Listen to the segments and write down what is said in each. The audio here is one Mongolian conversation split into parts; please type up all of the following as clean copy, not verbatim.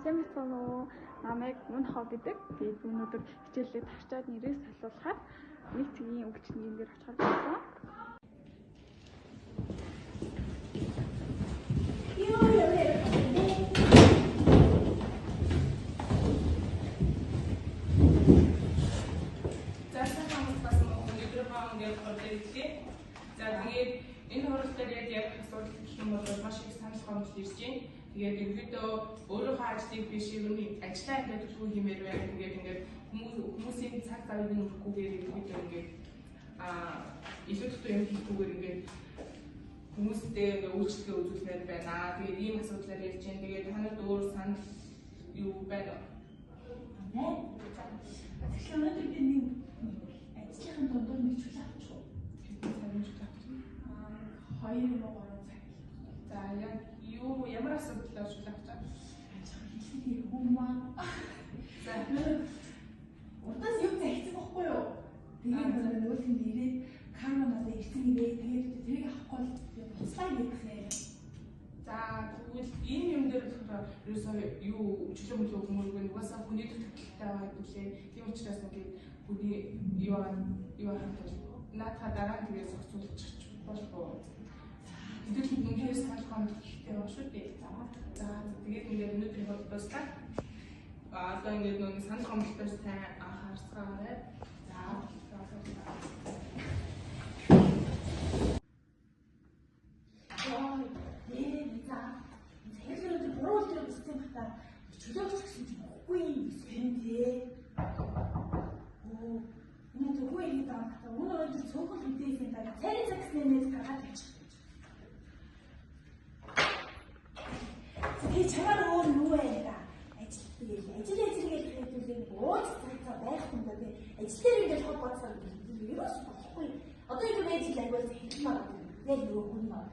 Сайн байцгаана уу? Намайг Үнхоо гэдэг. Тэгээд өнөөдөр хичээлээ тарчаад нэрээ солиулахаар нэг цагийн үйлчилгээнд дээр очихоор болсон. За сайн хамт бас өнөөдрийнхөө ингээд хурал ирлээ. За тэгээд энэ хурал дээр яг ярих асуудал гэх юм бол маш их санал гомдол ирж байна. Тэгээд ерөнхийдөө өөрийнхөө ажлыг биш ер нь ажлаа ингээд төлхөө хиймээр байна. Тэгээд ингээд хүмүүсийн цаг завыг нь өрөхгүйгээр ерөнхийдөө ингээд илүү дутуу юм хийхгүйгээр ингээд хүмүүстэй ингээд үйлчлэгээ үзүүлмээр байна. Тэгээд ийм асуудлаар ярьж байна. Тэгээд та нарт өөр санал юу байна уу? Тэгэхээр өнөөдөр би нэг ажлынхаа дундуур нэг чөлөө авчих уу? Сайн чөлөө авчих. Аа 2 юм уу 3 цаг. За яг юу ямар асуудлаар чөлөө авчих вэ? Ажлын хүмүүс. За урдаас юм захицсан байхгүй юу? Тэгээд нөгөөх нь ирээд камера надад ирсэн гинэ. Тэгээд тэрийг авахгүй бол би буцлаа гэдэг нэ. За тэгвэл ийм юм дээр болохоор ерөөсөө юу чөлөө мөлөө хүмүүргүй угаасаа хүний дутагдaltaй байгаа хэвлээ. Тийм учраас ингээд хүний юу хантал наадха дараа нь тэгээд зохицуулчих болох уу? Хэдүүлэнд үнэхээр санал гомдол ихтэй байгаа шүү дээ. За тэгээд ингээд өнөөдрийн хурал дуслаа. Одоо ингээд нөгөө санал гомдолтой сайн анхаарцгаарай. За чөлөө гэсэн чинь үгүй юм сонь тий. Оо энэ зөвхөн ирээд байгаа юм. Өнөө өнөөдөр цөөхөн хэдийсэн та царай цаг гэснээр гаргаад явчих. Тэгээ чамаар өөр юу вэ та? Ажил тэгэл ажил ажил гэж хэлдэг ууц цаг цаг байхгүй юм да тий. Ажил дээр ингээд хог гоцоор ерөөс болохгүй. Одоо ингэ байж л айгүй хэлмээр байна. Яг нөгөө хүн маа.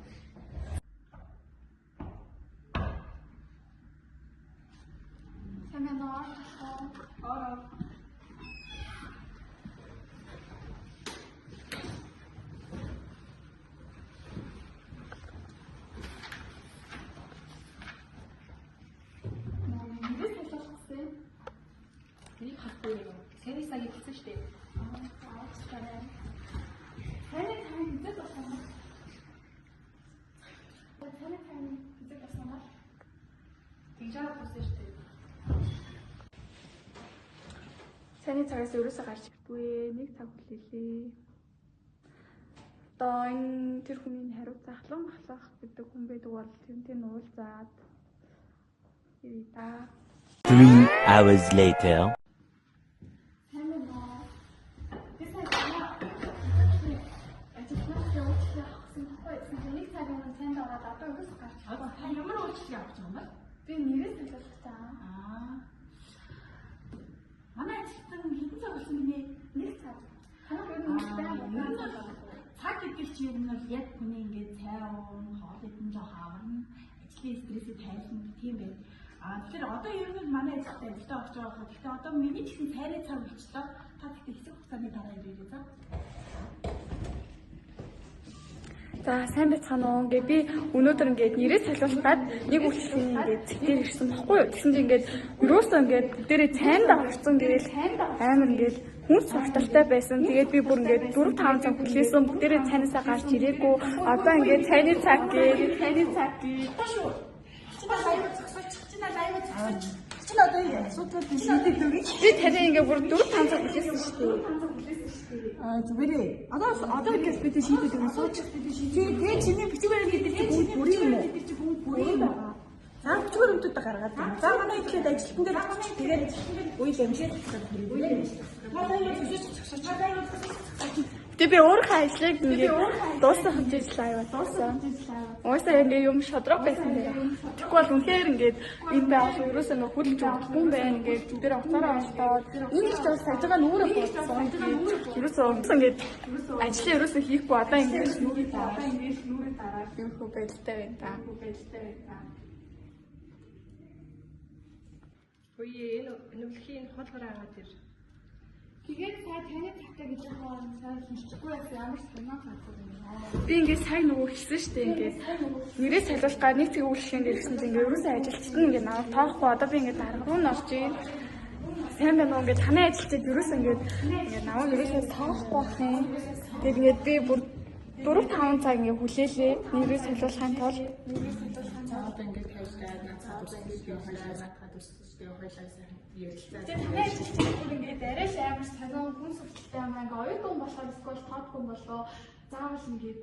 Сайн байна уу? Ороо. Нэрээ солиулах гэсэн. Энийг харахгүй юм. Сайн цаг хэлсэн шүү дээ. Аа, сайн цаг хэзээ болсон юм? Сайн цаг хэзээ болсон юм? Тэгж авах болсон шүү дээ. Сайн цагаас ерөөсөө гарч ирдгүй. Нэг цаг хүлээлээ. Одоо энэ тэр хүний хариуцаа халуун махлах гэдэг хүн байдаг бол тэрнтэй нь уулзаад ирээ да. 3 hours later. Сайн байна уу? Би сайн байна. Ажилтнаас уулзах авах гэсэн баггүй. Тэгсэн чинь нэг цаг өмнө сайн байгаад одоо ерөөсөө гарч ирдгүй. Та ямар үйлчлэг авах юм бэ? Би нэрээ солиулах гэж байгаа. Аа. Манай ажилтан хэдэн цаг болсон гинэ? Нэг цаг. Танай ер нь нэг Ер нь байна. бол цаг гэдэг чинь ер нь бол яг хүний ингээд цай уун, хоол идэн жоох аварна, ажлын стрессийг тайлна тийм байна. Аа тэгэхээр одоо ер нь манай ажилтан ажилдаа орж байгаа болохоор гэхдээ одоо миний ч гэсэн цайрын цаг болчлоо. Та гэхдээ хэсэг хугацааны дараа ирээрэй за. За сайн байцгаана уу. Ингээ би өнөөдөр ингээд нэрээ солиулах гад нэг үйлчлэгийн ингээд цэгтэр ирсэн баггүй юу. Тэгсэн чинь ингээд ерөөсөө ингээд бүгдээрээ цайндаа орсон гээл амар ингээд хүн сурталтай байсан. Тэгээд би бүр ингээд 4 5 цаг хүлээсэн. Бүгдээрээ цайнаасаа гарч ирээгүй. Одоо ингээд цайны цаг гээл цайны цаг гээл. Шүү. Чи ба аюу зогсооч. Чи наа аюу зогсооч. Чи наа одоо энэ асуудлыг шийдэх үгүй. Би таны ингээд бүр 4 5 цаг хүлээсэн шүү дээ. Аа зүгээрээ. Одоо ингээд бид шийдэх юм сууч. Тэгээ чиний бичиг баримт гэдэг чинь бүгд бүрийн юм уу? Бүгд бүрийн юм. За бичиг баримтуудаа гаргаад байна. За манай ихэд ажилтан дээр очиж тэгээд үйл амжилт үйл амжилт. Манай юу зогсооч. Манай юу зогсооч. Тэгээ би өөрийнхөө ажлыг ингээд дуусах хэмжээж лайв болсон. Уусаа ингээд юм шодрог байсан дээр. Тэгэхгүй бол үнэхээр ингээд энэ байгаль ерөөсөө ингээд хөдөлж өгдөггүй юм байна. Ингээд бүгдээр уцаараа олдоод энэ их жол сажгаа нь өөрөө болсон. Ерөөсөө ингээд ажлаа ерөөсөө хийхгүй одоо ингээд нүрээ дараа юмхүү байдалтай байна та. Үе энэ нүглэхийн хол гараа агаад ир. Тэгээд сая таны цагтаа гэж байгаа сая хэлчихгүй байсан ямар сонин газар юм аа. Би ингээд сая нөгөө хэлсэн шүү дээ ингээд нэрээ солиулах гад нэг цэг үйлчлэгийн дээр ирсэн чинь ингээд ерөөсөө ажилчид нь ингээд намайг тоохгүй одоо би ингээд дарга руу нь орж ийн. Сайн байна уу ингээд танай ажилчид ерөөсөө ингээд ингээд намайг ерөөсөө тоохгүй байх юм. Тэгээд ингээд би бүр 4 5 цаг ингээд хүлээлээ нэрээ солиулахын тулд. За одоо ингээд тавилгаад наацгаа дүрсэлтэй хоёлаа наацгаа дүрсэлтэй хоёлаа сайхан ярилцаа. Тэгээд танай ажилчид бүр ингээд арай л амар сонин хүн сурталтай юм аа ингээд оюутан болохоор эсвэл тоодгүй болоо заавал ингээд.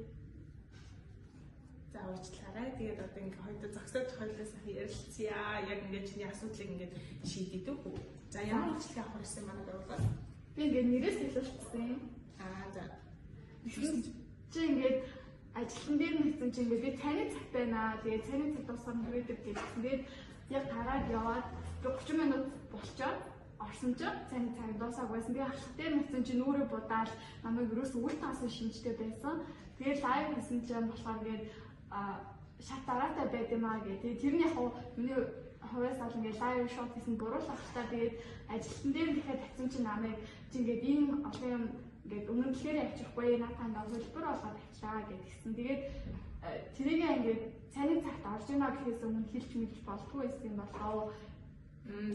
За уучлаарай. Тэгээд одоо ингээд хоёул зогсоод хоёлаа сайхан ярилцъя. Яг ингээд чиний асуудлыг ингээд шийдэдэг үү? За ямар үйлчлэг авах гэсэн манай байгууллага? Би ингээд нэрээ солиулчихсан юм. Аа за. Чи ингээд ажилтан дээр нэгсэн чи ингээд би цайны цаг байна. Тэгээд цайны цаг дуусаад хүрээдэг гэсэн. Тэгээд яг гараад яваад би 30 минут болчоод орсон чи цайны цаг дуусаагүй байсан. Тэгээд ахлах дээр нэгсэн чи нүрээ будаал намайг ерөөс үл таасан шинжтэй байсан. Тэгээд live хийсэн чинь болохоор ингээд шат дараатай байд юм аа гэх. Тэгээд тэр нь яг миний хувьяас бол ингээд live шот хийсэн буруул ах та. Тэгээд ажилтан дээр дахиад татсан чи намайг чи ингээд ийм олон юм ингээд өмнө нь тэгэхээр авчихгүй наатаа ингээд хөлбөр болгоод авчлаа гэдгсэн. Тэгээд тэрийг ингээд цайны цагт орж ийна гэхээс өмнө хэлж мэлж болдгоо байсан юм болоо.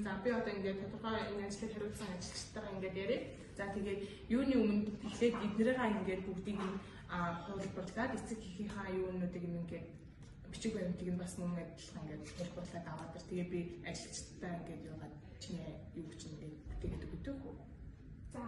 За би одоо ингээд тодорхой энэ ажлыг хариуцсан ажилчтайгаа ингээд яриа. За тэгээд юуны өмнө эхлээд эднэрээ ингээд бүгдийг нь хуулбарлаад эцэг эхийнхаа юунуудыг ингээд бичиг баримтыг нь бас мөн адилхан ингээд хуулбарлаад аваад ир. Тэгээ би ажилчдаа ингээд юугаад чиний юу чинь ингээд бүтээгээд өгдөг үү? За.